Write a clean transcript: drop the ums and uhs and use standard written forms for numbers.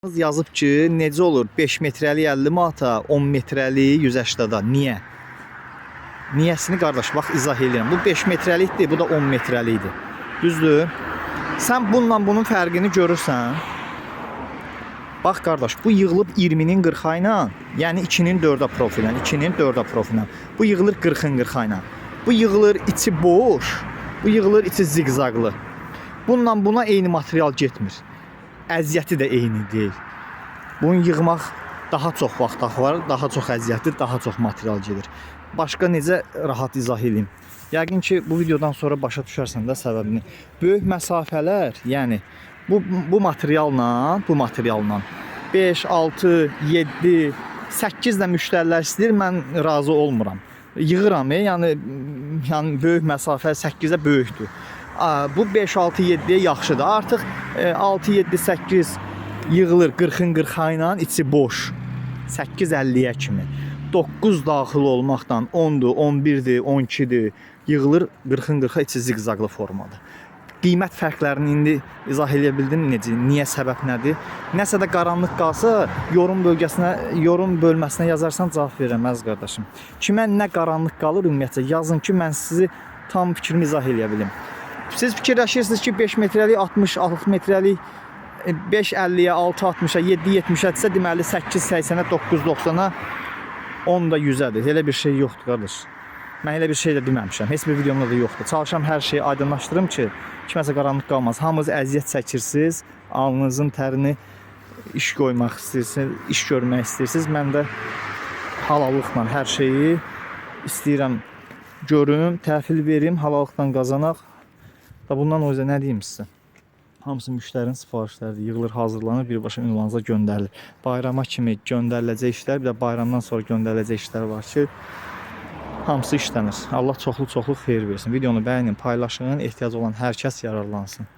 Yazıb ki, necə olur 5 metrəlik 50 manata, 10 metrəlik 180-da. Niyə? Niyəsini qardaş, bax izah eləyirəm. Bu 5 metrəlikdir, bu da 10 metrəlikdir. Düzdür? Sən bununla bunun fərqini görürsən. Bax qardaş, bu yığılıb 20-nin 40-a ilə, yəni 2-nin 4-ə profillə, 2-nin 4-ə profillə. Bu yığılır 40-ın 40-a ilə. Bu yığılır içi boş, bu yığılır içi ziqzaqlı. Bununla buna eyni material getmir. Əziyyəti də eyni deyil. Bunu yığmaq daha çox vaxt axvar, daha çox əziyyətli, daha çox material gedir. Başqa necə rahat izah eləyim? Yəqin ki, bu videodan sonra başa düşərsən də səbəbini. Böyük məsafələr, yəni bu materialla, bu materialla 5, 6, 7, 8 də müştərilər istəyir, mən razı olmuram. Yığıram, yəni böyük məsafə 8-ə böyükdür. Bu 5, 6, 7-yə yaxşıdır. Artıq 6, 7, 8 yığılır 40-ın 40-a ilə içi boş. 8.50-yə kimi. 9 daxil olmaqla 10-dur, 11-dir, 12-dir. Yığılır 40-ın 40-a içi ziqzaqlı formada. Qiymət fərqlərini indi izah eləyə bildim necə, niyə səbəb nədir? Nəsə də qaranlıq qalsa, yorum bölgəsinə, yorum bölməsinə yazarsan cavab verirəm əziz qardaşım. Kimə nə qaranlıq qalır ümumiyyətcə yazın ki, mən sizi tam fikrimi izah eləyə bilim. Siz fikirləşirsiniz ki, 5 metrəlik 60, 6 metrəlik 5.50-yə, 6.60-a, 7.70-ədirsə, deməli 8.80-ə, 9.90-a, 10 da 100-ədir. Elə bir şey yoxdur qardaş. Mən elə bir şey də deməmişəm. Heç bir videomda da yoxdur. Çalışıram hər şeyi aydınlaşdırım ki, kiməsə qaranlıq qalmaz. Hamınız əziyyət çəkirsiniz, alnınızın tərini iş qoymaq istəyirsiniz, iş görmək istəyirsiniz. Mən də halallıqla hər şeyi istəyirəm görüm, təhvil verim, halallıqla qazanaq. Da bundan o yüzden nə deyim sizə? Hamısı müştərinin sifarişləridir. Yığılır, hazırlanır, birbaşa ünvanınıza göndərilir. Bayrama kimi göndəriləcək işlər, bir də bayramdan sonra göndəriləcək işlər var ki, hamısı işlənir. Allah çoxlu-çoxlu xeyir versin. Videonu bəyənin, paylaşın, ehtiyacı olan hər kəs yararlansın.